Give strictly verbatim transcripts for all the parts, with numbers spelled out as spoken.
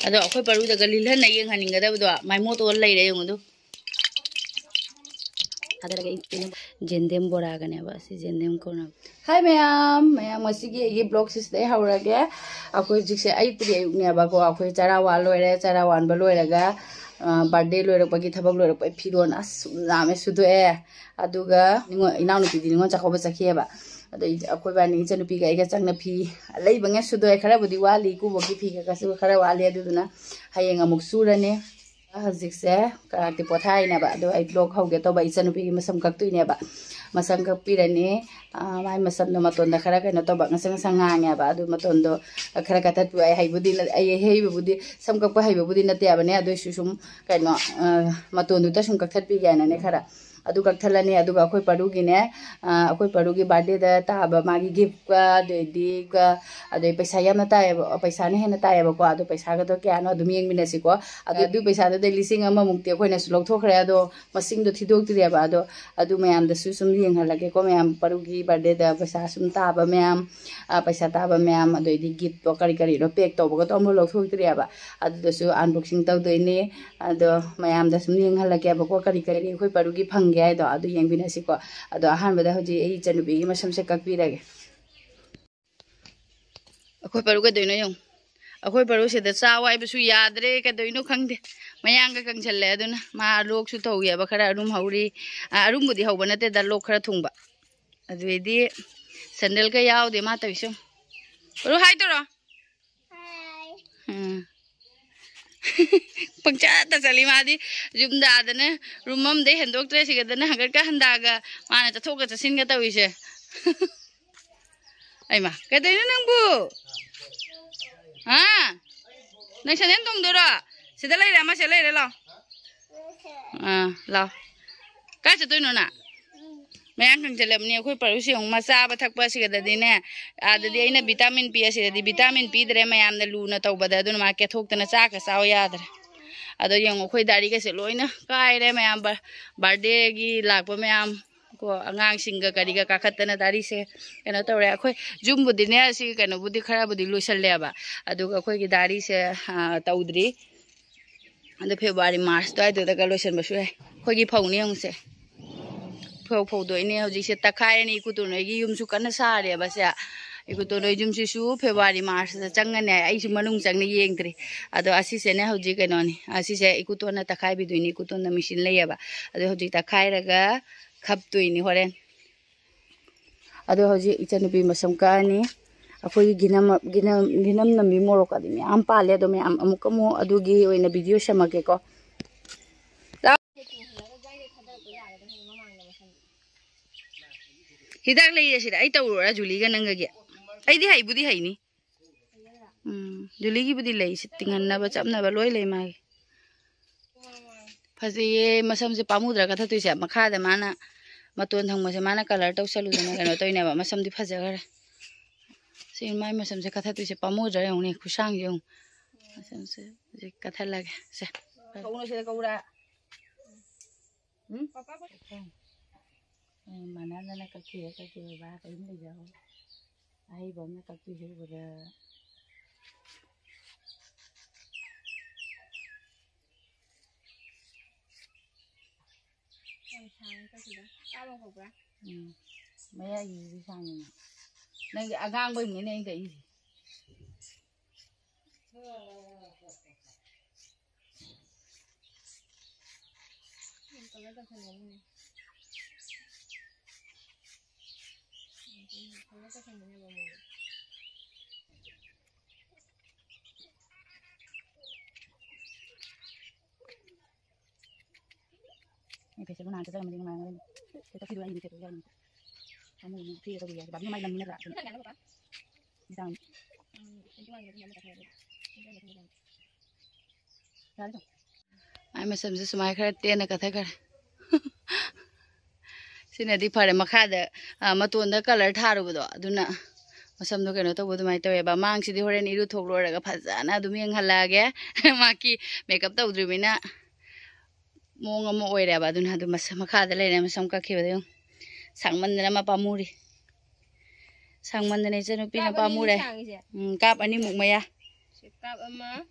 ꯑꯗꯣ ꯑꯩꯈꯣꯏ ꯄꯔꯨꯗꯒ ꯂꯤꯜꯍꯟꯅ ꯌꯦꯡꯍꯟꯅꯤꯡꯒꯗꯕꯗꯣ ꯃꯥꯏ ꯃꯣꯠꯇꯣ ꯂꯩꯔꯦ ꯌꯦꯡꯉꯨꯗꯨ꯫ ꯊꯥꯗꯔꯒꯦ ꯑꯩ ꯀꯩꯅꯣ, ꯖꯦꯟꯗꯦꯝ ꯕꯣꯔꯥꯒꯅꯦꯕ, ꯁꯤ ꯖꯦꯟꯗꯦꯝ ꯀꯣꯔꯅ꯫ ꯍꯥꯏ ꯃꯌꯥꯝ, ꯃꯌꯥꯝ ꯉꯁꯤꯒꯤ ꯑꯩꯒꯤ ꯕ꯭ꯂꯣꯛꯁꯤ ꯁꯤꯗꯩ ꯍꯧꯔꯒꯦ꯫ ꯑꯩꯈꯣꯏ ꯍꯧꯖꯤꯛꯁꯦ ꯑꯌꯨꯛꯄꯨꯗꯤ ꯑꯌꯨꯛꯅꯦꯕꯀꯣ, ꯑꯩꯈꯣꯏ ꯆꯔꯥ ꯋꯥꯟ ꯂꯣꯏꯔꯦ, ꯆꯔꯥ ꯋꯥꯟꯕ ꯂꯣꯏꯔꯒ ꯕꯥꯔꯗꯦ ꯂꯣꯏꯔꯛꯄꯒꯤ ꯊꯕꯛ ꯂꯣꯏꯔꯛꯄꯒꯤ ꯐꯤꯔꯣꯜ ꯑꯁ ꯁꯨꯝ ꯌꯥꯝꯃꯦ ꯁꯨꯗꯣꯛꯑꯦ꯫ ꯑꯗꯨꯒ ꯅꯤꯉꯣꯜ, ꯏꯅꯥꯎꯅꯨꯄꯤꯗꯤ ꯅꯤꯉꯣꯜ ꯆꯥꯛꯀꯧꯕ ꯆꯠꯈꯤꯑꯕ꯫ ꯑꯗꯣ ꯑꯩ, ꯑꯩꯈꯣꯏ ꯏꯕꯥꯅꯤ ꯏꯆꯟꯅꯨꯄꯤꯒ ꯑꯩꯒ ꯆꯪꯅ ꯐꯤ ꯂꯩꯕꯉꯩ ꯁꯨꯗꯣꯛꯑꯦ꯫ ꯈꯔꯕꯨꯗꯤ ꯋꯥꯠꯂꯤ, ꯏꯀꯨꯕꯣꯛꯀꯤ ꯐꯤ ꯀꯩꯀꯥꯁꯨ ꯈꯔ ꯋꯥꯠꯂꯤ, ꯑꯗꯨꯗꯨꯅ ꯍꯌꯦꯡ ꯑꯃꯨꯛ ꯁꯨꯔꯅꯤ꯫ ꯍꯧꯖꯤꯛꯁꯦ ꯉꯥꯏꯍꯥꯛꯇꯤ ꯄꯣꯊꯥꯔꯤꯅꯦꯕ꯫ ꯑꯗꯣ ꯑꯩ ꯕ꯭ꯂꯣꯛ ꯍꯧꯒꯦ ꯇꯧꯕ, ꯏꯆꯟꯅꯨꯄꯤꯒꯤ ꯃꯁꯝ ꯀꯛꯇꯣꯏꯅꯦꯕ꯫ ꯃꯁꯝ ꯀꯛꯄꯤꯔꯅꯤ꯫ ꯑꯥ, ꯃꯥꯏ ꯃꯁꯝꯗꯣ ꯃꯇꯣꯟꯗ ꯈꯔ ꯀꯩꯅꯣ ꯇꯧꯕ, ꯉꯁꯪ ꯉꯁꯪ ꯉꯥꯡꯉꯦꯕ꯫ ꯑꯗꯨ ꯃꯇꯣꯟꯗꯣ ꯈꯔ ꯀꯛꯊꯠꯄꯤꯌꯨ꯫ ꯑꯩ ꯍꯩꯕꯨꯗꯤ ꯅꯠ-, ꯑꯩ ꯍꯩꯕꯕꯨꯗꯤ, ꯁꯝ ꯀꯛꯄ ꯍꯩꯕꯕꯨꯗꯤ ꯅꯠꯇꯦꯕꯅꯦ, ꯑꯗꯨꯏꯁꯨ ꯁꯨꯝ ꯀꯩꯅꯣ, ꯑꯥ, ꯃꯇꯣꯟꯗꯨꯗ ꯁꯨꯝ ꯀꯛꯊꯠꯄꯤꯒꯦ ꯍꯥꯏꯅꯅꯦ ꯈꯔ꯫ ꯑꯗꯨ ꯀꯛꯊꯠꯂꯅꯤ꯫ ꯑꯗꯨꯒ ꯑꯩꯈꯣꯏ ꯄꯔꯨꯒꯤꯅꯦ, ꯑꯥ, ꯑꯩꯈꯣꯏ ꯄꯔꯨꯒꯤ ꯕꯥꯔꯗꯦꯗ ꯇꯥꯕ ꯃꯥꯒꯤ ꯒꯤꯐꯀ, ꯑꯗꯩꯗꯤ ꯀ-, ꯑꯗꯩ ꯄꯩꯁꯥ ꯌꯥꯝꯅ ꯇꯥꯏꯌꯦꯕ, ꯄꯩꯁꯥꯅ ꯍꯦꯟꯅ ꯇꯥꯏꯌꯦꯕꯀꯣ꯫ ꯑꯗꯣ ꯄꯩꯁꯥꯒꯗꯣ ꯀꯌꯥꯅꯣ ꯑꯗꯨꯝ ꯌꯦꯡꯃꯤꯟꯅꯁꯤꯀꯣ꯫ ꯑꯗꯣ ꯑꯗꯨ ꯄꯩꯁꯥꯗꯨꯗꯩ ꯂꯤꯁꯤꯡ ꯑꯃꯃꯨꯛꯇꯤ ꯑꯩꯈꯣꯏꯅꯁꯨ ꯂꯧꯊꯣꯛꯈ꯭ꯔꯦ꯫ ꯑꯗꯣ ꯃꯁꯤꯡꯗꯣ ꯊꯤꯗꯣꯛꯇ꯭ꯔꯤꯑꯕ꯫ ꯑꯗꯣ ꯑꯗꯨ ꯃꯌꯥꯝꯗꯁꯨ ꯁꯨꯝ ꯌꯦꯡꯍꯜꯂꯒꯦꯀꯣ꯫ ꯃꯌꯥꯝ ꯄꯔꯨꯒꯤ ꯕꯥꯔꯗꯦꯗ ꯄꯩꯁꯥ ꯁꯨꯝ ꯇꯥꯕ ꯃꯌꯥꯝ, ꯑ, ꯄꯩꯁꯥ ꯇꯥꯕ ꯃꯌꯥꯝ, ꯑꯗꯩꯗꯤ ꯒꯤꯐꯇꯣ ꯀꯔꯤ ꯀꯔꯤꯅꯣ ꯄꯦꯛ ꯇꯧꯕꯒꯗꯣ ꯑꯃꯨꯛ ꯂꯧꯊꯣꯛꯇ꯭ꯔꯤꯑꯕ꯫ ꯑꯗꯨꯗꯁꯨ ꯑꯟꯕꯣꯛꯁꯤꯡ ꯇꯧꯗꯣꯏꯅꯦ꯫ ꯑꯗꯣ ꯃꯌꯥꯝꯗ ꯁꯨꯝ ꯌꯦꯡꯍꯜꯂꯒꯦꯕꯀꯣ, ꯀꯔꯤ ꯀꯔꯤ ꯑꯩꯈꯣꯏ ꯄꯔꯨꯒꯤ ꯐꯪꯒꯦ ꯍꯥꯏꯗꯣ ꯑꯗꯨ ꯌꯦꯡꯃꯤꯟꯅꯁꯤꯀꯣ꯫ ꯑꯗꯣ ꯑꯍꯥꯟꯕꯗ ꯍꯧꯖꯤꯛ ꯑꯩ ꯏꯆꯟꯅꯨꯄꯤꯒꯤ ꯃꯁꯝꯁꯦ ꯀꯛꯄꯤꯔꯒꯦ꯫ ꯑꯩꯈꯣꯏ ꯄꯔꯨ ꯀꯩꯗꯧꯅꯣ ꯌꯦꯡꯉꯨ꯫ ꯑꯩꯈꯣꯏ ꯄꯔꯨꯁꯤꯗ ꯆꯥꯎ ꯍꯥꯏꯕꯁꯨ ꯌꯥꯗ꯭ꯔꯦ, ꯀꯩꯗꯧꯅꯣ ꯈꯪꯗꯦ꯫ ꯃꯌꯥꯡꯒ ꯀꯪꯁꯜꯂꯦ꯫ ꯑꯗꯨꯅ ꯃꯥ ꯂꯣꯛꯁꯨ ꯇꯧꯋꯦꯕ, ꯈꯔ ꯑꯔꯨꯝ ꯍꯧꯔꯤ꯫ ꯑ, ꯑꯔꯨꯝꯕꯨꯗꯤ ꯍꯧꯕ ꯅꯠꯇꯦꯗ, ꯂꯣꯛ ꯈꯔ ꯊꯨꯡꯕ꯫ ꯑꯗꯨꯗꯩꯗꯤ ꯁꯦꯟꯗꯜꯒ ꯌꯥꯎꯗꯦ ꯃꯥ ꯇꯧꯔꯤꯁꯦ ꯌꯦꯡꯉꯨ꯫ ꯄꯔꯨ ꯍꯥꯏ ꯇꯧꯔꯣ꯫ ꯎꯝ꯫ ꯄꯪꯆꯠꯇ ꯆꯠꯂꯤ ꯃꯥꯗꯤ꯫ ꯌꯨꯝꯗ ꯑꯥꯗꯅ ꯔꯨꯝ ꯑꯃꯗꯩ ꯍꯦꯟꯗꯣꯛꯇ꯭ꯔꯦ, ꯁꯤꯒꯗꯅ ꯍꯪꯒꯠꯀ ꯍꯟꯗꯥꯒ ꯃꯥꯅ ꯆꯠꯊꯣꯛꯀ ꯆꯠꯁꯤꯟꯒ ꯇꯧꯔꯤꯁꯦ꯫ ꯑꯩꯃ, ꯀꯩꯗꯧꯔꯤꯅꯣ ꯅꯪꯕꯨ? ꯍꯥ? ꯅꯪ ꯁꯦꯟꯗꯦꯟ ꯇꯣꯡꯗꯣꯏꯔꯣ? ꯁꯤꯗ ꯂꯩꯔꯦ, ꯑꯃ ꯁꯤꯗ ꯂꯩꯔꯦ, ꯂꯥꯎ꯫ ꯑꯥ, ꯂꯥꯎ꯫ ꯀꯥꯏ ꯆꯠꯇꯣꯏꯅꯣ ꯅꯪ? ꯃꯌꯥꯡ ꯀꯪꯁꯤꯜꯂꯕꯅꯤ ꯑꯩꯈꯣꯏ ꯄꯔꯨꯁꯤ꯫ ꯌꯦꯡꯉꯨ, ꯃꯥ ꯆꯥꯕ ꯊꯛꯄ ꯑꯁꯤꯒꯗꯗꯤꯅꯦ, ꯑꯥꯗꯗꯤ ꯑꯩꯅ ꯚꯤꯇꯥꯃꯤꯟ ꯄꯤ, ꯑꯁꯤꯗꯗꯤ ꯚꯤꯇꯥꯃꯤꯟ ꯄꯤꯗ꯭ꯔꯦ ꯃꯌꯥꯝꯅ ꯂꯨꯅ ꯇꯧꯕꯗ, ꯑꯗꯨꯅ ꯃꯥ ꯀꯦꯊꯣꯛꯇꯅ ꯆꯥꯛꯀ ꯆꯥꯎ ꯌꯥꯗ꯭ꯔꯦ꯫ ꯑꯗꯣ ꯌꯦꯡꯉꯨ, ꯑꯩꯈꯣꯏ ꯗꯥꯔꯤꯒꯁꯦ ꯂꯣꯏꯅ ꯀꯥꯏꯔꯦ ꯃꯌꯥꯝ꯫ ꯕꯥ-, ꯕꯥꯔꯗꯦꯒꯤ ꯂꯥꯛꯄ ꯃꯌꯥꯝ, ꯀꯣ, ꯑꯉꯥꯡꯁꯤꯡꯒ ꯀꯔꯤꯒ ꯀꯥꯈꯠꯇꯅ ꯗꯥꯔꯤꯁꯦ ꯀꯩꯅꯣ ꯇꯧꯔꯦ꯫ ꯑꯩꯈꯣꯏ ꯌꯨꯝꯕꯨꯗꯤꯅꯦ, ꯁꯤ ꯀꯩꯅꯣꯕꯨꯗꯤ ꯈꯔꯕꯨꯗꯤ ꯂꯣꯏꯁꯜꯂꯦꯕ, ꯑꯗꯨꯒ ꯑꯩꯈꯣꯏꯒꯤ ꯗꯥꯔꯤꯁꯦ, ꯑ, ꯇꯧꯗ꯭ꯔꯤ꯫ ꯑꯗꯣ ꯐꯦꯕ꯭ꯔꯨꯋꯥꯔꯤ, ꯃꯥꯔꯆ ꯑꯗꯨꯋꯥꯏꯗꯨꯗꯒ ꯂꯣꯏꯁꯟꯕꯁꯨ ꯌꯥꯏ꯫ ꯑꯩꯈꯣꯏꯒꯤ ꯐꯧꯅꯤ ꯌꯦꯡꯉꯨꯁꯦ꯫ ꯐꯧ ꯐꯧꯗꯣꯛꯏꯅꯦ ꯍꯧꯖꯤꯛꯁꯦ꯫ ꯇꯛꯈꯥꯏꯔꯅꯤ꯫ ꯏꯀꯨꯇꯣꯟ ꯍꯣꯏꯒꯤ ꯌꯨꯝꯁꯨ ꯀꯟꯅ ꯁꯥꯔꯦꯕ ꯁꯦ꯫ ꯏꯀꯨꯇꯣꯟ ꯍꯣꯏ ꯌꯨꯝꯁꯤꯁꯨ ꯐꯦꯕ꯭ꯔꯨꯋꯥꯔꯤ, ꯃꯥꯔꯆꯇ ꯆꯪꯉꯅꯤ ꯍꯥꯏ꯫ ꯑꯩꯁꯨ ꯃꯅꯨꯡ ꯆꯪꯅ ꯌꯦꯡꯗ꯭ꯔꯤ꯫ ꯑꯗꯣ ꯑꯁꯤꯁꯦꯅꯦ ꯍꯧꯖꯤꯛ ꯀꯩꯅꯣꯅꯤ꯫ ꯑꯁꯤꯁꯦ ꯏꯀꯨꯇꯣꯟꯅ ꯇꯛꯈꯥꯏꯕꯤꯗꯣꯏꯅꯤ꯫ ꯏꯀꯨꯇꯣꯟꯗ ꯃꯦꯆꯤꯟ ꯂꯩꯌꯦꯕ꯫ ꯑꯗꯣ ꯍꯧꯖꯤꯛ ꯇꯛꯈꯥꯏꯔꯒ ꯈꯞꯇꯣꯏꯅꯤ ꯍꯣꯔꯦꯟ꯫ ꯑꯗꯣ ꯍꯧꯖꯤꯛ ꯏꯆꯟꯅꯨꯄꯤ ꯃꯁꯝ ꯀꯛꯑꯅꯤ꯫ ꯑꯩꯈꯣꯏꯒꯤ ꯒꯤꯅꯝ, ꯒꯤꯅꯝ, ꯒꯤꯅꯝ ꯅꯝꯕꯤ ꯃꯣꯔꯣꯛꯀꯗꯤ ꯃꯌꯥꯝ ꯄꯥꯜꯂꯦ꯫ ꯑꯗꯣ ꯃꯌꯥꯝ ꯑꯃꯨꯛꯀ ꯑꯃꯨꯛ ꯑꯗꯨꯒꯤ ꯑꯣꯏꯅ ꯚꯤꯗꯤꯑꯣ ꯁꯦꯝꯃꯛꯀꯦꯀꯣ꯫ ꯍꯤꯗꯥꯛ ꯂꯩꯌꯦ ꯁꯤꯗ꯫ ꯑꯩ ꯇꯧꯔꯨꯔꯥ ꯖꯨꯂꯤꯒ ꯅꯪꯒꯒꯤ? ꯑꯩꯗꯤ ꯍꯩꯕꯨꯗꯤ ꯍꯩꯅꯤ꯫ ꯎꯝ, ꯖꯨꯂꯤꯒꯤꯕꯨꯗꯤ ꯂꯩ꯫ ꯁꯤ ꯇꯤꯡꯍꯟꯅꯕ, ꯆꯞꯅꯕ ꯂꯣꯏ ꯂꯩ ꯃꯥꯒꯤ꯫ ꯐꯖꯩꯌꯦ꯫ ꯃꯁꯝꯁꯦ ꯄꯥꯝꯃꯨꯗ꯭ꯔꯥ ꯀꯛꯊꯠꯇꯣꯏꯁꯦ? ꯃꯈꯥꯗ ꯃꯥꯅ ꯃꯇꯣꯟ ꯊꯪꯕꯁꯦ ꯃꯥꯅ ꯀꯂꯔ ꯇꯧꯁꯜꯂꯨꯗꯅ ꯀꯩꯅꯣ ꯇꯧꯔꯤꯅꯦꯕ꯫ ꯃꯁꯝꯗꯤ ꯐꯖꯈ꯭ꯔꯦ꯫ ꯁꯤ ꯃꯥꯏ ꯃꯁꯝꯁꯦ ꯀꯛꯊꯠꯇꯣꯏꯁꯦ ꯄꯥꯝꯃꯨꯗ꯭ꯔꯥ ꯌꯦꯡꯉꯨꯅꯦ, ꯈꯨꯁꯥꯡꯁꯦ ꯌꯦꯡꯉꯨ꯫ ꯃꯁꯝꯁꯦ ꯍꯧꯖꯤꯛ ꯀꯛꯊꯠꯂꯒꯦ꯫ ꯁꯦ꯫ ꯀꯧꯅ ꯁꯤꯗ ꯀꯧꯔ꯫ ꯎꯝ? ꯄꯥꯄꯥ ꯀꯧ-, ꯑꯦ, ꯃꯥꯟꯅꯗꯅ ꯀꯛꯄꯤꯔ ꯀꯛꯄꯤꯔ ꯕꯥ ꯀꯔꯤꯝ ꯂꯩꯖꯍꯧ꯫ ꯑꯍꯩꯕ ꯑꯃꯅ ꯀꯛꯄꯤꯍꯧꯕꯗ꯫ ꯌꯥꯝ ꯁꯥꯡꯉꯦ ꯀꯛꯈꯤꯗ꯫ ꯀꯥꯕ ꯍꯧꯕ꯭ꯔꯥ? ꯎꯝ꯫ ꯃꯌꯥꯏꯒꯤꯗꯨꯗꯤ ꯁꯥꯡꯉꯤꯅꯦ꯫ ꯅꯪꯒꯤ ꯑꯉꯥꯡꯕꯩꯅꯤꯅꯦ ꯑꯩꯅ ꯀꯛꯏꯁꯦ꯫ ꯎꯝ, ꯀꯂꯔ ꯇꯧꯁꯟꯒꯅꯤꯅꯦ꯫ ꯎꯝ, ꯀꯂꯔ ꯇꯧꯁꯟꯒꯅꯦꯕ ꯑꯃꯨꯛ꯫ ꯑꯩ ꯐꯦꯁꯕꯨꯛ ꯅꯍꯥꯟ ꯆꯠꯆꯔꯝꯃꯗꯤ ꯅꯨꯡꯉꯥꯏꯔꯝꯒꯗꯕꯅꯤ꯫ ꯁꯤ ꯇꯛꯄꯤꯔꯣ, ꯑꯩ ꯐꯦꯁꯕꯨꯛ ꯌꯥꯎꯔꯝꯃꯗꯤ꯫ ꯄꯥꯝꯃꯨꯕꯅꯦ, ꯐ꯭ꯔꯤꯗ ꯇꯧꯕꯤꯒꯦ ꯍꯥꯏꯁꯦ꯫ ꯕꯥꯕꯤ ꯃꯥꯏ ꯂꯝꯅꯤꯅ ꯂꯥꯛꯑꯦ꯫ ꯃꯤꯗꯥꯡ꯫ ꯌꯥꯔꯦ ꯆꯣ꯫ ꯃꯥꯏ ꯃꯁꯝꯁꯦ ꯁꯨꯃꯥꯏꯅ ꯈꯔ ꯇꯦꯟꯅ ꯀꯛꯊꯠꯈ꯭ꯔꯦ꯫ ꯁꯤꯅꯗꯤ ꯐꯔꯦ꯫ ꯃꯈꯥꯗ, ꯑ, ꯃꯇꯣꯟꯗ ꯀꯂꯔ ꯊꯥꯔꯨꯕꯗꯣ, ꯑꯗꯨꯅ ꯃꯁꯝꯗꯣ ꯀꯩꯅꯣ ꯇꯧꯕ ꯑꯗꯨꯃꯥꯏꯅ ꯇꯧꯋꯦꯕ꯫ ꯃꯥꯡꯁꯤꯗꯤ ꯍꯣꯔꯦꯟ ꯏꯔꯨꯊꯣꯛ ꯂꯣꯏꯔꯒ ꯐꯖꯅ ꯑꯗꯨꯝ ꯌꯦꯡꯍꯜꯂꯛꯑꯒꯦ꯫ ꯃꯥꯒꯤ ꯃꯦꯀꯞ ꯇꯧꯗ꯭ꯔꯤꯕꯅꯤꯅ ꯃꯑꯣꯡ ꯑꯃ ꯑꯣꯏꯔꯦꯕ꯫ ꯑꯗꯨꯅ ꯑꯗꯨꯝ ꯃꯁꯝ ꯃꯈꯥꯗ ꯂꯩꯔꯦ, ꯃꯁꯝ ꯀꯛꯈꯤꯕꯗꯣ ꯌꯦꯡꯉꯨ꯫ ꯁꯥꯡꯃꯟꯗꯅ ꯑꯃ ꯄꯥꯝꯃꯨꯔꯤ꯫ ꯁꯥꯡꯃꯟꯗꯅ ꯏꯆꯟꯅꯨꯄꯤꯅ ꯀꯥꯞ ꯑꯅꯤꯅꯤ ꯄꯥꯝꯃꯨꯔꯦ꯫ ꯁꯥꯡꯉꯤꯁꯦ꯫ ꯎꯝ, ꯀꯥꯞ ꯑꯅꯤꯃꯨꯛ ꯃꯌꯥ꯫ ꯁꯤ ꯀꯥꯞ ꯑꯃ,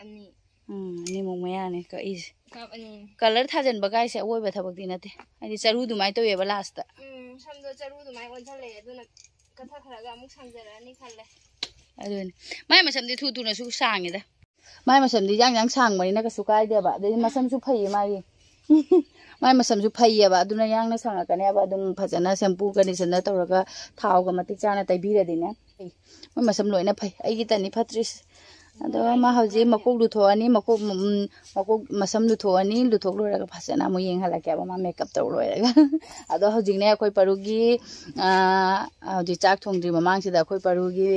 ꯑꯅꯤ꯫ ꯎꯝ, ꯑꯅꯤꯃꯨꯛ ꯃꯌꯥꯅꯦ ꯀꯛꯏꯁꯦ꯫ ꯀꯥꯞ ꯑꯅꯤꯅꯤ꯫ ꯀꯂꯔ ꯊꯥꯖꯤꯟꯕ ꯀꯥꯏꯁꯦ ꯑꯋꯣꯏꯕ ꯊꯕꯛꯇꯤ ꯅꯠꯇꯦ꯫ ꯍꯥꯏꯗꯤ ꯆꯔꯨ ꯑꯗꯨꯃꯥꯏꯅ ꯇꯧꯋꯦꯕ ꯂꯥꯁꯇ꯫ ꯎꯝ, ꯁꯝꯗꯣ ꯆꯔꯨ ꯑꯗꯨꯃꯥꯏꯅ ꯑꯣꯟꯁꯜꯂꯛꯑꯦ, ꯑꯗꯨꯅ ꯀꯛꯊꯠꯈ꯭ꯔꯒ ꯑꯃꯨꯛ ꯁꯥꯡꯖꯔꯛꯑꯅꯤ ꯈꯜꯂꯦ꯫ ꯑꯗꯨꯅꯤ꯫ ꯃꯥꯏ ꯃꯁꯝꯗꯤ ꯊꯨ ꯊꯨꯅꯁꯨ ꯁꯥꯡꯉꯤꯗ꯫ ꯃꯥꯏ ꯃꯁꯝꯗꯤ ꯌꯥꯡ ꯌꯥꯡ ꯁꯥꯡꯕꯅꯤꯅ ꯀꯩꯁꯨ ꯀꯥꯏꯗꯦꯕ꯫ ꯑꯗꯩꯗꯤ ꯃꯁꯝꯁꯨ ꯐꯩꯌꯦ ꯃꯥꯒꯤ꯫ ꯃꯥꯏ ꯃꯁꯝꯁꯨ ꯐꯩꯌꯦꯕ꯫ ꯑꯗꯨꯅ ꯌꯥꯡꯅ ꯁꯥꯡꯉꯛꯀꯅꯦꯕ꯫ ꯑꯗꯨꯝ ꯐꯖꯅ ꯁꯦꯝꯄꯨ ꯀꯟꯗꯤꯁꯅꯔ ꯇꯧꯔꯒ ꯊꯥꯎꯒ ꯃꯇꯤꯛ ꯆꯥꯅ ꯇꯩꯕꯤꯔꯗꯤꯅꯦ꯫ ꯃꯣꯏ ꯃꯁꯝ ꯂꯣꯏꯅ ꯐꯩ꯫ ꯑꯩꯒꯤꯇꯅꯤ ꯐꯠꯇ꯭ꯔꯤꯁꯦ꯫ ꯑꯗꯣ ꯃꯥ ꯍꯧꯖꯤꯛ ꯃꯀꯣꯛ ꯂꯨꯊꯣꯛꯑꯅꯤ꯫ ꯃꯀꯣꯛ, ꯎꯝ, ꯃꯀꯣꯛ ꯃꯁꯝ ꯂꯨꯊꯣꯛꯑꯅꯤ꯫ ꯂꯨꯊꯣꯛ ꯂꯣꯏꯔꯒ ꯐꯖꯅ ꯑꯃꯨꯛ ꯌꯦꯡꯍꯜꯂꯛꯀꯦꯕ ꯃꯥ ꯃꯦꯀꯞ ꯇꯧ ꯂꯣꯏꯔꯒ꯫ ꯑꯗꯣ ꯍꯧꯖꯤꯛꯅꯦ ꯑꯩꯈꯣꯏ ꯄꯔꯨꯒꯤ, ꯑ, ꯍꯧꯖꯤꯛ ꯆꯥꯛ ꯊꯣꯡꯗ꯭ꯔꯤ ꯃꯃꯥꯡꯁꯤꯗ ꯑꯩꯈꯣꯏ ꯄꯔꯨꯒꯤ,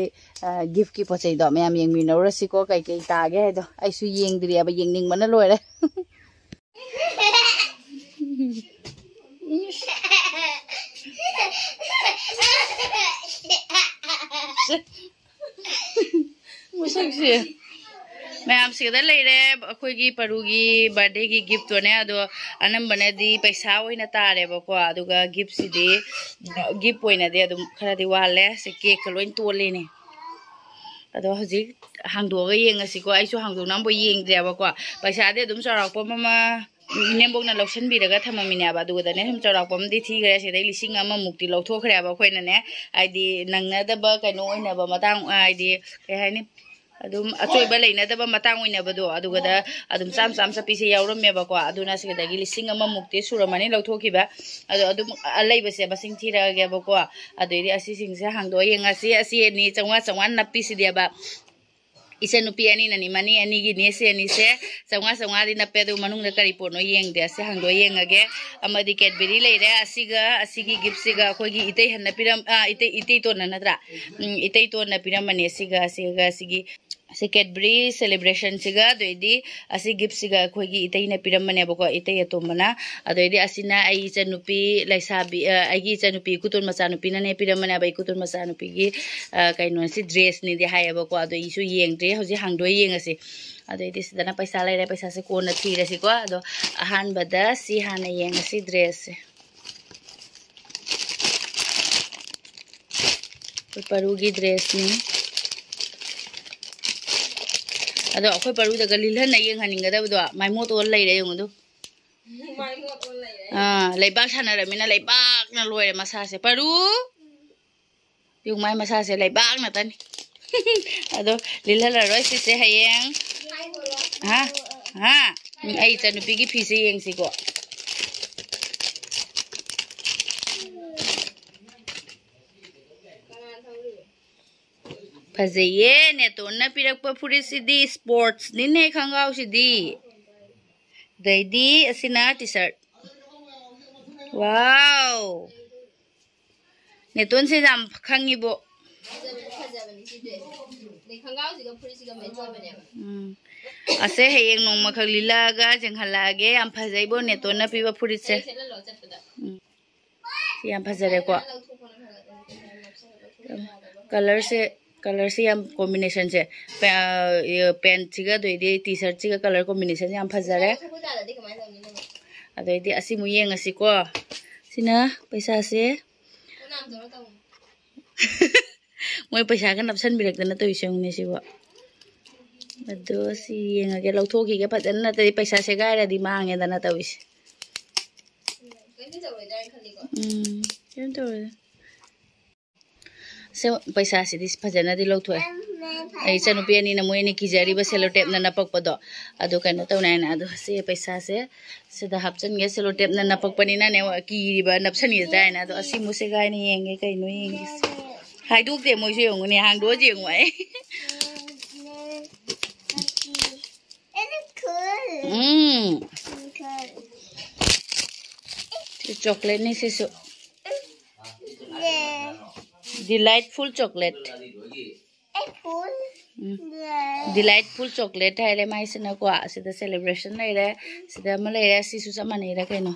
ꯑ, ꯒꯤꯐꯀꯤ ꯄꯣꯠ ꯆꯩꯗꯣ ꯃꯌꯥꯝ ꯌꯦꯡꯃꯤꯟꯅꯧꯔꯁꯤꯀꯣ, ꯀꯩꯀꯩ ꯇꯥꯒꯦ ꯍꯥꯏꯗꯣ꯫ ꯑꯩꯁꯨ ꯌꯦꯡꯗ꯭ꯔꯤꯑꯕ, ꯌꯦꯡꯅꯤꯡꯕꯅ ꯂꯣꯏꯔꯦ꯫ ꯃꯁꯛꯁꯦ꯫ ꯃꯌꯥꯝꯁꯤꯗ ꯂꯩꯔꯦ ꯑꯩꯈꯣꯏꯒꯤ ꯄꯔꯨꯒꯤ ꯕꯥꯔꯗꯦꯒꯤ ꯒꯤꯐꯇꯣꯅꯦ꯫ ꯑꯗꯣ ꯑꯅꯝꯕꯅꯗꯤ ꯄꯩꯁꯥ ꯑꯣꯏꯅ ꯇꯥꯔꯦꯕꯀꯣ꯫ ꯑꯗꯨꯒ ꯒꯤꯐꯁꯤꯗꯤ, ꯒꯤꯐ ꯑꯣꯏꯅꯗꯤ ꯑꯗꯨꯝ ꯈꯔꯗꯤ ꯋꯥꯠꯂꯦ꯫ ꯁꯤ ꯀꯦꯛꯀ ꯂꯣꯏ ꯇꯣꯜꯂꯤꯅꯦ꯫ ꯑꯗꯣ ꯍꯧꯖꯤꯛ ꯍꯥꯡꯗꯣꯛꯑꯒ ꯌꯦꯡꯉꯁꯤꯀꯣ꯫ ꯑꯩꯁꯨ ꯍꯥꯡꯗꯣꯛꯅꯕ ꯌꯦꯡꯗ꯭ꯔꯦꯕꯀꯣ꯫ ꯄꯩꯁꯥꯗꯤ ꯑꯗꯨꯝ ꯆꯥꯎꯔꯥꯛꯄ ꯑꯃ ꯏꯅꯦꯝꯕꯣꯛꯅ ꯂꯧꯁꯟꯕꯤꯔꯒ ꯊꯝꯃꯝꯃꯤꯅꯦꯕ꯫ ꯑꯗꯨꯒꯗꯅꯦ ꯁꯨꯝ ꯆꯥꯎꯔꯥꯛꯄ ꯑꯃꯗꯤ ꯊꯤꯈ꯭ꯔꯦ꯫ ꯁꯤꯗꯩ ꯂꯤꯁꯤꯡ ꯑꯃꯃꯨꯛꯇꯤ ꯂꯧꯊꯣꯛꯈ꯭ꯔꯦꯕ ꯑꯩꯈꯣꯏꯅꯅꯦ꯫ ꯍꯥꯏꯗꯤ ꯅꯪꯅꯗꯕ ꯀꯩꯅꯣ ꯑꯣꯏꯅꯕ ꯃꯇꯥꯡ, ꯍꯥꯏꯗꯤ ꯀꯩ ꯍꯥꯏꯅꯤ, ꯑꯗꯨꯝ ꯑꯆꯣꯏꯕ ꯂꯩꯅꯗꯕ ꯃꯇꯥꯡ ꯑꯣꯏꯅꯕꯗꯣ꯫ ꯑꯗꯨꯒꯗ ꯑꯗꯨꯝ ꯆꯥꯝ ꯆꯥꯝ ꯆꯠꯄꯤꯁꯦ ꯌꯥꯎꯔꯝꯃꯦꯕꯀꯣ꯫ ꯑꯗꯨꯅ ꯁꯤꯗꯒꯤ ꯂꯤꯁꯤꯡ ꯑꯃꯃꯨꯛꯇꯤ ꯁꯨꯔꯝꯃꯅꯤ ꯂꯧꯊꯣꯛꯈꯤꯕ꯫ ꯑꯗꯣ ꯑꯗꯨꯝ ꯑꯂꯩꯕꯁꯦ ꯃꯁꯤꯡ ꯊꯤꯔꯛꯑꯒꯦꯕꯀꯣ꯫ ꯑꯗꯨꯏꯗꯤ ꯑꯁꯤꯁꯤꯡꯁꯦ ꯍꯥꯡꯗꯣꯛꯑ ꯌꯦꯡꯉꯁꯤ꯫ ꯑꯁꯤ ꯑꯅꯤ ꯆꯥꯝꯃꯉꯥ ꯆꯥꯝꯃꯉꯥ ꯅꯞꯄꯤꯁꯤꯗꯤꯕ꯫ ꯏꯆꯟꯅꯨꯄꯤ ꯑꯅꯤꯅꯅꯤ, ꯃꯅꯤ ꯑꯅꯤꯒꯤꯅꯤ꯫ ꯁꯤ ꯑꯅꯤꯁꯦ ꯆꯥꯝꯃꯉꯥ ꯆꯥꯝꯃꯉꯥꯗꯤ ꯅꯞꯄꯦ, ꯑꯗꯨ ꯃꯅꯨꯡꯗ ꯀꯔꯤ ꯄꯣꯠꯅꯣ ꯌꯦꯡꯗꯦ꯫ ꯑꯁꯤ ꯍꯥꯡꯗꯣꯛꯑ ꯌꯦꯡꯉꯒꯦ꯫ ꯑꯃꯗꯤ ꯀꯦꯗꯕꯦꯔꯤ ꯂꯩꯔꯦ꯫ ꯑꯁꯤꯒ, ꯑꯁꯤꯒꯤ ꯒꯤꯐꯁꯤꯒ ꯑꯩꯈꯣꯏꯒꯤ ꯏꯇꯩ ꯍꯟꯅ ꯄꯤꯔꯝ-, ꯑꯥ, ꯏꯇꯩ, ꯏꯇꯩꯇꯣꯟꯅ ꯅꯠꯇ꯭ꯔꯥ? ꯎꯝ, ꯏꯇꯩꯇꯣꯟꯅ ꯄꯤꯔꯝꯕꯅꯦ꯫ ꯑꯁꯤꯒ, ꯑꯁꯤꯒ, ꯑꯁꯤꯒꯤ, ꯑꯁꯤ ꯀꯦꯗꯕꯦꯔꯤ ꯁꯦꯂꯦꯕ꯭ꯔꯦꯁꯟꯁꯤꯒ, ꯑꯗꯨꯏꯗꯤ ꯑꯁꯤ ꯒꯤꯐꯁꯤꯒ ꯑꯩꯈꯣꯏꯒꯤ ꯏꯇꯩꯅ ꯄꯤꯔꯝꯕꯅꯦꯕꯀꯣ, ꯏꯇꯩ ꯑꯇꯣꯝꯕꯅ꯫ ꯑꯗꯩꯗꯤ ꯑꯁꯤꯅ ꯑꯩ ꯏꯆꯟꯅꯨꯄꯤ ꯂꯩꯁꯥꯕꯤ, ꯑ, ꯑꯩꯒꯤ ꯏꯆꯟꯅꯨꯄꯤ ꯏꯀꯨꯇꯣꯟ ꯃꯆꯥꯅꯨꯄꯤꯅꯅꯦ ꯄꯤꯔꯝꯕꯅꯦꯕ꯫ ꯏꯀꯨꯇꯣꯟ ꯃꯆꯥꯅꯨꯄꯤꯒꯤ, ꯑ, ꯀꯩꯅꯣꯁꯤ, ꯗ꯭ꯔꯦꯁꯅꯤꯗꯤ ꯍꯥꯏꯌꯦꯕꯀꯣ꯫ ꯑꯗꯣ ꯑꯩꯁꯨ ꯌꯦꯡꯗ꯭ꯔꯤ, ꯍꯧꯖꯤꯛ ꯍꯥꯡꯗꯣꯛꯑ ꯌꯦꯡꯉꯁꯤ꯫ ꯑꯗꯩꯗꯤ ꯁꯤꯗꯅ ꯄꯩꯁꯥ ꯂꯩꯔꯦ, ꯄꯩꯁꯥꯁꯦ ꯀꯣꯟꯅ ꯊꯤꯔꯁꯤꯀꯣ꯫ ꯑꯗꯣ ꯑꯍꯥꯟꯕꯗ ꯁꯤ ꯍꯥꯟꯅ ꯌꯦꯡꯉꯁꯤ, ꯗ꯭ꯔꯦꯁꯁꯦ꯫ ꯄꯔꯨꯒꯤ dressꯅꯤ꯫ ꯑꯗꯣ ꯑꯩꯈꯣꯏ ꯄꯔꯨꯗꯒ ꯂꯤꯜꯍꯟꯅ ꯌꯦꯡꯍꯟꯅꯤꯡꯒꯗꯕꯗꯣ ꯃꯥꯏ ꯃꯣꯠ ꯑꯣꯜ ꯂꯩꯔꯦ, ꯌꯦꯡꯉꯨ ꯑꯗꯨ꯫ ꯑꯥ, ꯂꯩꯕꯥꯛ ꯁꯥꯟꯅꯔꯃꯤꯅ ꯂꯩꯕꯥꯛꯅ ꯂꯣꯏꯔꯦ ꯃꯁꯥꯁꯦ꯫ ꯄꯔꯨ! ꯌꯦꯡꯉꯨ, ꯃꯥꯏ ꯃꯁꯥꯁꯦ ꯂꯩꯕꯥꯛ ꯉꯥꯛꯇꯅꯤ꯫ ꯑꯗꯣ ꯂꯤꯜꯍꯜꯂꯔꯣꯏ ꯁꯤꯁꯦ ꯍꯌꯦꯡ꯫ ꯍꯥ? ꯍꯥ? ꯎꯝ, ꯑꯩ ꯏꯆꯟꯅꯨꯄꯤꯒꯤ ꯐꯤꯁꯦ ꯌꯦꯡꯁꯤꯀꯣ꯫ ꯐꯖꯩꯌꯦ, ꯅꯦꯇꯣꯟꯅ ꯄꯤꯔꯛꯄ ꯐꯨꯔꯤꯠꯁꯤꯗꯤ, sportsꯅꯤꯅꯦ ꯈꯣꯡꯒ꯭ꯔꯥꯎꯁꯤꯗꯤ꯫ ꯑꯗꯩꯗꯤ ꯑꯁꯤꯅ T-shirt꯫ Wow! ꯅꯦꯇꯣꯟꯁꯦ ꯌꯥꯝ ꯈꯪꯉꯤꯕꯣ꯫ ꯐꯖꯕꯅꯤ, ꯐꯖꯕꯅꯤ ꯁꯤꯗꯤ꯫ ꯑꯗꯩ ꯈꯣꯡꯒ꯭ꯔꯥꯎꯁꯤꯒ ꯐꯨꯔꯤꯠꯁꯤꯒ match ꯑꯣꯏꯕꯅꯦꯕ꯫ ꯎꯝ꯫ ꯑꯁꯦ ꯍꯌꯦꯡ ꯅꯣꯡꯃꯈꯛ ꯂꯤꯠꯂꯛꯑꯒ ꯌꯦꯡꯍꯜꯂꯛꯑꯒꯦ꯫ ꯌꯥꯝ ꯐꯖꯩꯕꯣ ꯅꯦꯇꯣꯟꯅ ꯄꯤꯕ ꯐꯨꯔꯤꯠꯁꯦ꯫ ꯁꯦꯠꯍꯜꯂꯣ ꯆꯠꯄꯗ꯫ ꯎꯝ꯫ ꯁꯤ ꯌꯥꯝ ꯐꯖꯔꯦꯀꯣ꯫ Colourꯁꯦ, colourꯁꯦ ꯌꯥꯝ combinationꯁꯦ, ꯄꯦ-, ꯑ, pantꯁꯤꯒ ꯑꯗꯩꯗꯤ T-shirtꯁꯤꯒ colour combination ꯌꯥꯝ ꯐꯖꯔꯦ꯫ ꯑꯗꯩꯗꯤ ꯑꯁꯤꯃꯨꯛ ꯌꯦꯡꯉꯁꯤꯀꯣ꯫ ꯁꯤꯅ ꯄꯩꯁꯥꯁꯦ꯫ ꯃꯣꯏ ꯄꯩꯁꯥꯒ ꯅꯞꯁꯟꯕꯤꯔꯛꯇꯅ ꯇꯧꯔꯤꯁꯦ ꯌꯦꯡꯉꯨꯅꯦ ꯁꯤꯕꯣ꯫ ꯑꯗꯣ ꯁꯤ ꯌꯦꯡꯉꯒꯦ, ꯂꯧꯊꯣꯛꯈꯤꯒꯦ ꯐꯖꯅ, ꯅꯠꯇ꯭ꯔꯗꯤ ꯄꯩꯁꯥ ꯁꯦꯒꯥꯏꯔꯗꯤ ꯃꯥꯡꯉꯦꯗꯅ ꯇꯧꯔꯤꯁꯦ꯫ ꯎꯝ, ꯀꯩꯝ ꯇꯧꯔꯣꯏꯗ꯫ ꯁꯦ, ꯄꯩꯁꯥꯁꯤꯗꯤ ꯐꯖꯅꯗꯤ ꯂꯧꯊꯣꯛꯑꯦ꯫ ꯑꯩ ꯏꯆꯟꯅꯨꯄꯤ ꯑꯅꯤꯅ ꯃꯣꯏ ꯑꯅꯤ ꯀꯤꯖꯔꯤꯕ cellotapeꯅ ꯅꯞꯄꯛꯄꯗꯣ꯫ ꯑꯗꯨ ꯀꯩꯅꯣ ꯇꯧꯅꯤ ꯍꯥꯏꯅ, ꯑꯗꯣ ꯁꯤ ꯄꯩꯁꯥꯁꯦ ꯁꯤꯗ ꯍꯥꯞꯆꯤꯟꯒꯦ꯫ Cellotapeꯅ ꯅꯞꯄꯛꯄꯅꯤꯅꯅꯦ ꯀꯤꯔꯤꯕ, ꯅꯞꯁꯟꯒꯦ ꯇꯥꯏꯅ꯫ ꯑꯗꯣ ꯑꯁꯤ ꯃꯨꯁꯦꯒꯥꯏꯅ ꯌꯦꯡꯒꯦ, ꯀꯩꯅꯣ ꯌꯦꯡꯒꯦ꯫ ꯍꯥꯏꯗꯣꯛꯇꯦ ꯃꯣꯏꯁꯨ, ꯌꯦꯡꯉꯨꯅꯦ, ꯍꯥꯡꯗꯣꯛꯑ ꯌꯦꯡꯉꯨ ꯑꯩ꯫ ꯎꯝ꯫ ꯁꯤ chocolateꯅꯤ ꯁꯤꯁꯨ꯫ Delightful chocolate꯫ ꯎꯝ꯫ Delightful chocolate ꯍꯥꯏꯔꯦ ꯃꯥꯏꯁꯤꯅꯀꯣ꯫ ꯁꯤꯗ celebration ꯂꯩꯔꯦ꯫ ꯁꯤꯗ ꯑꯃ ꯂꯩꯔꯦ꯫ ꯁꯤꯁꯨ ꯆꯞ ꯃꯥꯟꯅꯩꯔ ꯀꯩꯅꯣ?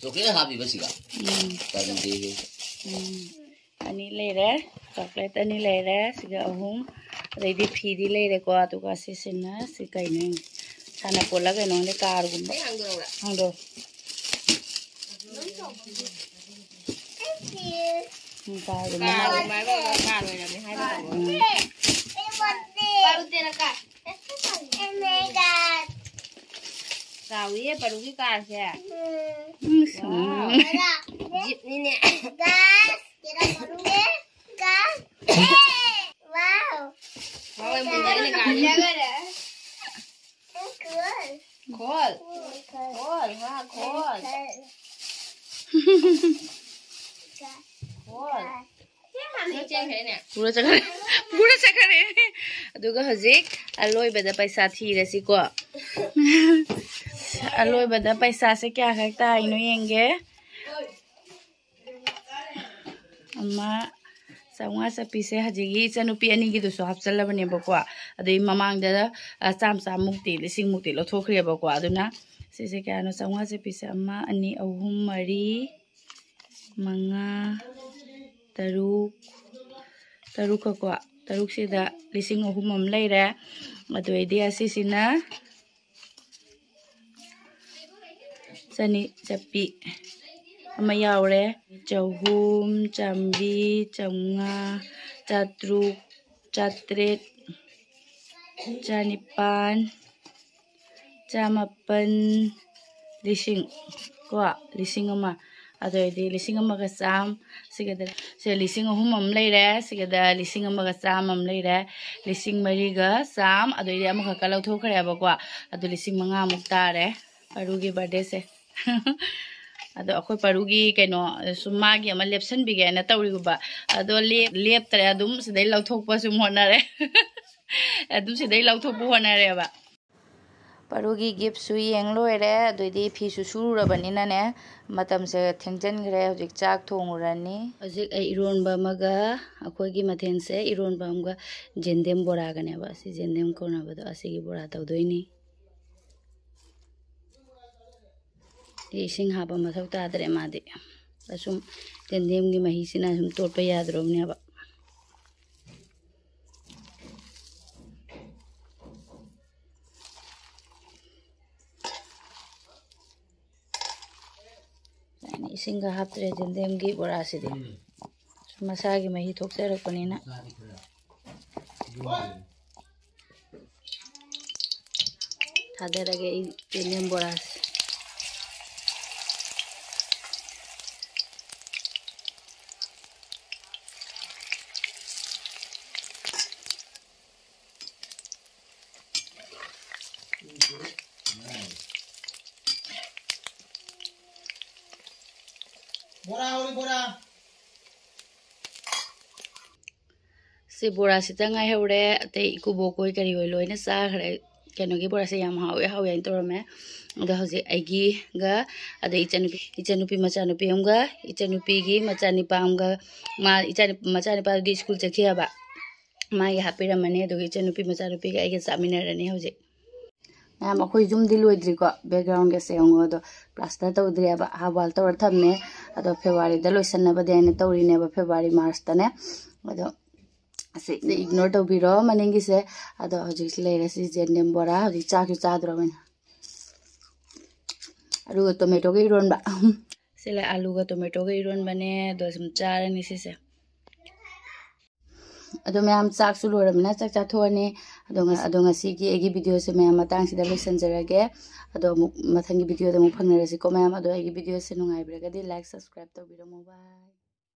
Chocolate ꯍꯥꯞꯄꯤꯕ ꯁꯤꯒ? ꯎꯝ꯫ ꯇꯟꯗꯦꯍꯦ꯫ ꯎꯝ꯫ ꯑꯅꯤ ꯂꯩꯔꯦ, chocolate ꯑꯅꯤ ꯂꯩꯔꯦ, ꯁꯤꯒ ꯑꯍꯨꯝ, ꯑꯗꯩꯗꯤ ꯐꯤꯗꯤ ꯂꯩꯔꯦꯀꯣ, ꯑꯗꯨꯒ ꯁꯤꯁꯤꯅ ꯁꯤ ꯀꯩꯅꯣ ꯌꯦꯡꯉꯨ꯫ ꯁꯥꯟꯅꯄꯣꯠꯂ ꯀꯩꯅꯣ ꯈꯪꯗꯦ, carꯒꯨꯝꯕ꯫ ꯑꯩ ꯍꯥꯡꯗꯣꯔꯛꯎꯔꯥ? ꯍꯥꯡꯗꯣꯛ꯫ ꯎꯝ, ꯀꯥꯔꯣ, ꯃꯃꯥ꯫ ꯀꯥꯔꯣ, ꯃꯥꯏ ꯕꯕꯥ ꯀꯥꯔꯣꯏꯔꯝꯃꯦ ꯍꯥꯏꯕ ꯇꯧꯔꯣ꯫ ꯎꯝ꯫ ꯆꯥꯎꯏꯌꯦ ꯄꯔꯨꯒꯤ ꯀꯥꯔꯁꯦ꯫ ꯎꯝ꯫ ꯋꯥꯎ꯫ ꯖꯤꯞꯅꯤꯅꯦ꯫ ꯋꯥꯎ, ꯃꯨꯟꯗꯔꯤꯅꯦ ꯀꯥꯔꯁꯦ꯫ ꯈꯣꯜ꯫ ꯈꯣꯜ, ꯍꯥ, ꯈꯣꯜ꯫ ꯈꯣꯜ꯫ ꯄꯨꯔ ꯆꯠꯈ꯭ꯔꯦ꯫ ꯄꯨꯔ ꯆꯠꯈ꯭ꯔꯦ꯫ ꯑꯗꯨꯒ ꯍꯧꯖꯤꯛ ꯑꯂꯣꯏꯕꯗ ꯄꯩꯁꯥ ꯊꯤꯔꯁꯤꯀꯣ꯫ ꯑꯂꯣꯏꯕꯗ ꯄꯩꯁꯥꯁꯦ ꯀꯌꯥ ꯈꯛ ꯇꯥꯏꯅꯣ ꯌꯦꯡꯒꯦ꯫ ꯑꯃ ꯆꯥꯝꯃꯉꯥ ꯆꯠꯄꯤꯁꯦ ꯍꯧꯖꯤꯛꯀꯤ ꯏꯆꯟꯅꯨꯄꯤ ꯑꯅꯤꯒꯤꯗꯨꯁꯨ ꯍꯥꯞꯆꯜꯂꯕꯅꯦꯕꯀꯣ꯫ ꯑꯗꯩ ꯃꯃꯥꯡꯗ, ꯑ, ꯆꯥꯝꯃ ꯆꯥꯝꯃꯨꯛꯇꯤ, ꯂꯤꯁꯤꯡꯃꯨꯛꯇꯤ ꯂꯧꯊꯣꯛꯈ꯭ꯔꯦꯕꯀꯣ꯫ ꯑꯗꯨꯅ ꯁꯤꯁꯦ ꯀꯌꯥꯅꯣ? ꯆꯥꯝꯃꯉꯥ ꯆꯠꯄꯤꯁꯦ ꯑꯃ, ꯑꯅꯤ, ꯑꯍꯨꯝ, ꯃꯔꯤ, ꯃꯉꯥ, ꯇꯔꯨꯛ, ꯇꯔꯨꯛꯀꯀꯣ, ꯇꯔꯨꯛꯁꯤꯗ ꯂꯤꯁꯤꯡ ꯑꯍꯨꯝ ꯑꯃ ꯂꯩꯔꯦ꯫ ꯑꯗꯨ ꯑꯣꯏꯗꯤ ꯑꯁꯤꯁꯤꯅ ꯆꯅꯤ ꯆꯠꯄꯤ ꯑꯃ ꯌꯥꯎꯔꯦ꯫ ꯆꯍꯨꯝ, ꯆꯥꯝꯃꯔꯤ, ꯆꯥꯝꯃꯉꯥ, ꯆꯥꯇ꯭ꯔꯨꯛ, ꯆꯥꯇ꯭ꯔꯦꯠ, ꯆꯅꯤꯄꯥꯟ, ꯆꯃꯥꯄꯟ, ꯂꯤꯁꯤꯡ ꯀꯣ, ꯂꯤꯁꯤꯡ ꯑꯃ꯫ ꯑꯗꯨ ꯑꯣꯏꯔꯗꯤ ꯂꯤꯁꯤꯡ ꯑꯃꯒ ꯆꯥꯝ, ꯁꯤꯒꯗ, ꯁꯦ ꯂꯤꯁꯤꯡ ꯑꯍꯨꯝ ꯑꯃ ꯂꯩꯔꯦ, ꯁꯤꯒꯗ ꯂꯤꯁꯤꯡ ꯑꯃꯒ ꯆꯥꯝꯃ ꯑꯃ ꯂꯩꯔꯦ, ꯂꯤꯁꯤꯡ ꯃꯔꯤꯒ ꯆꯥꯝ, ꯑꯗꯨ ꯑꯣꯏꯔꯗꯤ ꯑꯃꯈꯛꯀ ꯂꯧꯊꯣꯛꯈ꯭ꯔꯦꯕꯀꯣ꯫ ꯑꯗꯨ ꯂꯤꯁꯤꯡ ꯃꯉꯥꯃꯨꯛ ꯇꯥꯔꯦ ꯄꯔꯨꯒꯤ ꯕꯥꯔꯗꯦꯁꯦ꯫ ꯑꯗꯣ ꯑꯩꯈꯣꯏ ꯄꯔꯨꯒꯤ ꯀꯩꯅꯣ, ꯁꯨꯝ ꯃꯥꯒꯤ ꯑꯃ ꯂꯦꯞꯁꯟꯕꯤꯒꯦꯅ ꯇꯧꯔꯤꯕ꯫ ꯑꯗꯣ ꯂꯦꯞ-, ꯂꯦꯞꯇ꯭ꯔꯦ, ꯑꯗꯨꯝ ꯁꯤꯗꯩ ꯂꯧꯊꯣꯛꯄ ꯁꯨꯝ ꯍꯣꯠꯅꯔꯦ꯫ ꯑꯗꯨꯝ ꯁꯤꯗꯩ ꯂꯧꯊꯣꯛꯄ ꯍꯣꯠꯅꯔꯦꯕ꯫ ꯄꯔꯨꯒꯤ ꯒꯤꯐꯁꯨ ꯌꯦꯡ ꯂꯣꯏꯔꯦ, ꯑꯗꯨꯏꯗꯤ ꯐꯤꯁꯨ ꯁꯨꯔꯨꯔꯕꯅꯤꯅꯅꯦ, ꯃꯇꯝꯁꯦ ꯊꯦꯡꯖꯤꯟꯈ꯭ꯔꯦ꯫ ꯍꯧꯖꯤꯛ ꯆꯥꯛ ꯊꯣꯡꯉꯨꯔꯅꯤ꯫ ꯍꯧꯖꯤꯛ ꯑꯩ ꯏꯔꯣꯟꯕ ꯑꯃꯒ, ꯑꯩꯈꯣꯏꯒꯤ ꯃꯊꯦꯜꯁꯦ ꯏꯔꯣꯟꯕ ꯑꯃꯒ ꯖꯦꯟꯗꯦꯝ ꯕꯣꯔꯥꯒꯅꯦꯕ꯫ ꯁꯤ ꯖꯦꯟꯗꯦꯝ ꯀꯣꯟꯅꯕꯗꯣ ꯑꯁꯤꯒꯤ ꯕꯣꯔꯥ ꯇꯧꯗꯣꯏꯅꯤ꯫ ꯁꯤ ꯏꯁꯤꯡ ꯍꯥꯞꯄ ꯃꯊꯧ ꯇꯥꯗ꯭ꯔꯦ ꯃꯥꯗꯤ꯫ ꯑꯁꯨꯝ ꯖꯦꯟꯗꯦꯝꯒꯤ ꯃꯍꯤꯁꯤꯅ ꯁꯨꯝ ꯇꯣꯠꯄ ꯌꯥꯗ꯭ꯔꯕꯅꯦꯕ꯫ ꯏꯁꯤꯡꯒ ꯍꯥꯞꯇ꯭ꯔꯦ ꯌꯦꯟꯗꯦꯝꯒꯤ ꯕꯣꯔꯥꯁꯤꯗꯤ꯫ ꯃꯁꯥꯒꯤ ꯃꯍꯤ ꯊꯣꯛꯆꯔꯛꯄꯅꯤꯅ꯫ ꯊꯥꯗꯔꯒꯦ ꯑꯩ ꯌꯦꯟꯗꯦꯝ ꯕꯣꯔꯥꯁꯦ꯫ ꯕꯣꯔꯥ ꯍꯧꯔꯤ, ꯕꯣꯔꯥ꯫ ꯁꯤ ꯕꯣꯔꯥꯁꯤꯇ ꯉꯥꯏꯍꯧꯔꯦ, ꯑꯇꯩ ꯏꯀꯨꯕꯣꯛ ꯍꯣꯏ ꯀꯔꯤ ꯍꯣꯏ ꯂꯣꯏꯅ ꯆꯥꯈ꯭ꯔꯦ꯫ ꯀꯩꯅꯣꯒꯤ ꯕꯣꯔꯥꯁꯦ ꯌꯥꯝ ꯍꯥꯎꯋꯦ, ꯍꯥꯎꯋꯦ ꯍꯥꯏꯅ ꯇꯧꯔꯝꯃꯦ꯫ ꯑꯗꯣ ꯍꯧꯖꯤꯛ ꯑꯩꯒꯤꯒ ꯑꯗꯩ ꯏꯆꯟꯅꯨꯄꯤ, ꯏꯆꯟꯅꯨꯄꯤ ꯃꯆꯥꯅꯨꯄꯤ ꯑꯃꯒ, ꯏꯆꯟꯅꯨꯄꯤꯒꯤ ꯃꯆꯥꯅꯤꯄꯥ ꯑꯃꯒ, ꯃꯥ ꯏꯆꯥ-, ꯃꯆꯥꯅꯤꯄꯥꯗꯨꯗꯤ ꯁ꯭ꯀꯨꯜ ꯆꯠꯈꯤ ꯍꯥꯏꯕ, ꯃꯥꯒꯤ ꯍꯥꯞꯄꯤꯔꯝꯃꯅꯤ꯫ ꯑꯗꯨꯒ ꯏꯆꯟꯅꯨꯄꯤ ꯃꯆꯥꯅꯨꯄꯤꯒ ꯑꯩꯒ ꯆꯥꯃꯤꯟꯅꯔꯅꯤ ꯍꯧꯖꯤꯛ꯫ ꯃꯌꯥꯝ, ꯑꯩꯈꯣꯏ ꯌꯨꯝꯗꯤ ꯂꯣꯏꯗ꯭ꯔꯤꯀꯣ, ꯕꯦꯛꯒ꯭ꯔꯥꯎꯟꯒꯁꯦ ꯌꯦꯡꯉꯣ꯫ ꯑꯗꯣ ꯄ꯭ꯂꯥꯁꯇꯔ ꯇꯧꯗ꯭ꯔꯤꯑꯕ, ꯍꯥꯞ ꯋꯥꯜ ꯇꯧꯔ ꯊꯝꯃꯦ꯫ ꯑꯗꯣ ꯐꯦꯕ꯭ꯔꯨꯋꯥꯔꯤꯗ ꯂꯣꯏꯁꯟꯅꯕꯗꯤ ꯍꯥꯏꯅ ꯇꯧꯔꯤꯅꯦꯕ, ꯐꯦꯕ꯭ꯔꯨꯋꯥꯔꯤ ꯃꯥꯔꯁꯇꯅꯦ꯫ ꯑꯗꯣ ꯑꯁꯤ ꯏꯒꯅꯣꯔ ꯇꯧꯕꯤꯔꯣ ꯃꯅꯤꯡꯒꯤꯁꯦ꯫ ꯑꯗꯣ ꯍꯧꯖꯤꯛ ꯂꯩꯔꯁꯤ ꯌꯦꯟꯗꯦꯝ ꯕꯣꯔꯥ꯫ ꯍꯧꯖꯤꯛ ꯆꯥꯛꯁꯨ ꯆꯥꯗ꯭ꯔꯕꯅꯤ꯫ ꯑꯗꯨꯒ ꯇꯣꯃꯦꯇꯣꯒ ꯏꯔꯣꯟꯕ꯫ ꯁꯤ ꯂꯩ, ꯑꯂꯨꯒ ꯇꯣꯃꯦꯇꯣꯒ ꯏꯔꯣꯟꯕꯅꯦ꯫ ꯑꯗꯣ ꯁꯨꯝ ꯆꯥꯔꯅꯤ ꯁꯤꯁꯦ꯫ ꯑꯗꯣ ꯃꯌꯥꯝ, ꯆꯥꯛꯁꯨ ꯂꯣꯏꯔꯕꯅꯤꯅ ꯆꯥꯛ ꯆꯥꯊꯣꯛꯑꯅꯤ꯫ ꯑꯗꯣ ꯉ-, ꯑꯗꯣ ꯉꯁꯤꯒꯤ ꯑꯩꯒꯤ ꯚꯤꯗꯤꯑꯣꯁꯦ ꯃꯌꯥꯝ ꯃꯇꯥꯡꯁꯤꯗ ꯂꯣꯏꯁꯤꯟꯖꯔꯒꯦ꯫ ꯑꯗꯣ ꯑꯃꯨꯛ ꯃꯊꯪꯒꯤ ꯚꯤꯗꯤꯑꯣꯗ ꯑꯃꯨꯛ ꯐꯪꯅꯔꯁꯤꯀꯣ ꯃꯌꯥꯝ꯫ ꯑꯗꯣ ꯑꯩꯒꯤ ꯚꯤꯗꯤꯑꯣꯁꯦ ꯅꯨꯡꯉꯥꯏꯕꯤꯔꯒꯗꯤ like, subscribe ꯇꯧꯕꯤꯔꯝꯃꯣ꯫ Bye꯫